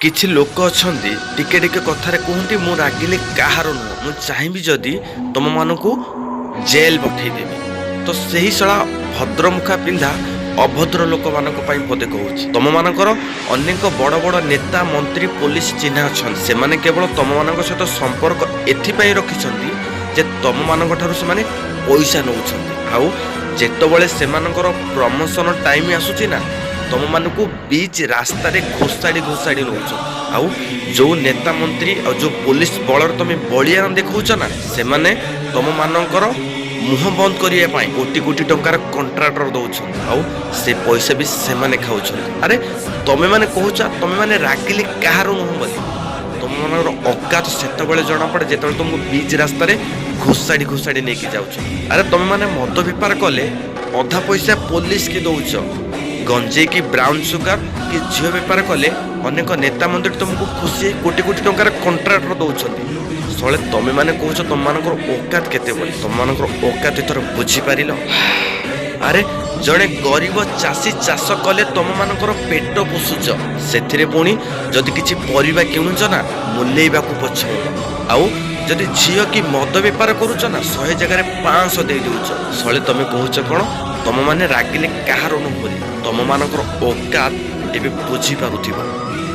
କିଛି ଲୋକ ଅଛନ୍ତି, ଟିକେ ଟିକେ କଥାରେ କୁହନ୍ତି, "ମୁଁ ରାଗିଲେ କାହାର ନୁହଁ, ମୁଁ ଚାହିଁବି ଯଦି ତମମାନଙ୍କୁ ଜେଲ୍ ପଠେଇଦେବି।" ତ ସେହି ଶଳା ଭଦ୍ରମୁଖା ପିନ୍ଧା ଅଭଦ୍ର ଲୋକମାନଙ୍କ ପାଇଁ ପଦେ କହୁଛି। ତମମାନଙ୍କର ଅନେକ ବଡ଼ ବଡ଼ ନେତା, ମନ୍ତ୍ରୀ, ପୋଲିସ ଚିହ୍ନା ଅଛନ୍ତି। ସେମାନେ କେବଳ ତମମାନଙ୍କ ସହିତ ସମ୍ପର୍କ ଏଥିପାଇଁ ରଖିଛନ୍ତି ଯେ ତମମାନଙ୍କ ଠାରୁ ସେମାନେ ପଇସା ନେଉଛନ୍ତି। ଆଉ ଯେତେବେଳେ ସେମାନଙ୍କର ପ୍ରମୋସନ ଟାଇମ୍ ଆସୁଛି ନା, ତମମାନଙ୍କୁ ବିଚ୍ ରାସ୍ତାରେ ଘୋଷାଡ଼ି ଘୋଷାଡ଼ି ନେଉଛନ୍ତି। ଆଉ ଯୋଉ ନେତା, ମନ୍ତ୍ରୀ ଆଉ ଯୋଉ ପୋଲିସ ବଳରେ ତମେ ବଳିଆନ ଦେଖାଉଛ ନା, ସେମାନେ ତମମାନଙ୍କର ମୁହଁ ବନ୍ଦ କରିବା ପାଇଁ କୋଟି କୋଟି ଟଙ୍କାର କଣ୍ଟ୍ରାକ୍ଟର ଦଉଛନ୍ତି ଆଉ ସେ ପଇସା ବି ସେମାନେ ଖାଉଛନ୍ତି। ଆରେ, ତମେମାନେ କହୁଛ ତମେମାନେ ରାଗିଲେ କାହାର ନୁହଁ ବୋଲି। ତମମାନଙ୍କର ଔକାତ ସେତେବେଳେ ଜଣାପଡ଼େ, ଯେତେବେଳେ ତମକୁ ବିଚ୍ ରାସ୍ତାରେ ଘୋଷାଡ଼ି ଘୋଷାଡ଼ି ନେଇକି ଯାଉଛନ୍ତି। ଆରେ, ତମେମାନେ ମଦ ବେପାର କଲେ ଅଧା ପଇସା ପୋଲିସ କି ଦଉଛ। ଗଞ୍ଜେଇ କି ବ୍ରାଉନ୍ ସୁଗାର କି ଝିଅ ବେପାର କଲେ ଅନେକ ନେତା, ମନ୍ତ୍ରୀ ତମକୁ ଖୁସି ହେଇ କୋଟି କୋଟି ଟଙ୍କାର କଣ୍ଟ୍ରାକ୍ଟର ଦଉଛନ୍ତି। ଶଳେ, ତମେମାନେ କହୁଛ ତମମାନଙ୍କର ଔକାତ କେତେ ବୋଲି। ତମମାନଙ୍କର ଔକାତ ଏଥର ବୁଝିପାରିଲ? ଆରେ, ଜଣେ ଗରିବ ଚାଷୀ ଚାଷ କଲେ ତମମାନଙ୍କର ପେଟ ପୋଷୁଛ। ସେଥିରେ ପୁଣି ଯଦି କିଛି ପରିବା କିଣୁଛ ନା, ମୂଲେଇବାକୁ ପଛଉନ। ଆଉ ଯଦି ଝିଅ କି ମଦ ବେପାର କରୁଛ ନା, 100 ଜାଗାରେ 500 ଦେଇ ଦେଉଛ। ଶଳେ, ତମେ କହୁଛ କ'ଣ ତମମାନେ ରାଗିଲେ କାହାର ନୁହଁ ବୋଲି। ତମମାନଙ୍କର ଔକାତ ଏବେ ବୁଝିପାରୁଥିବ।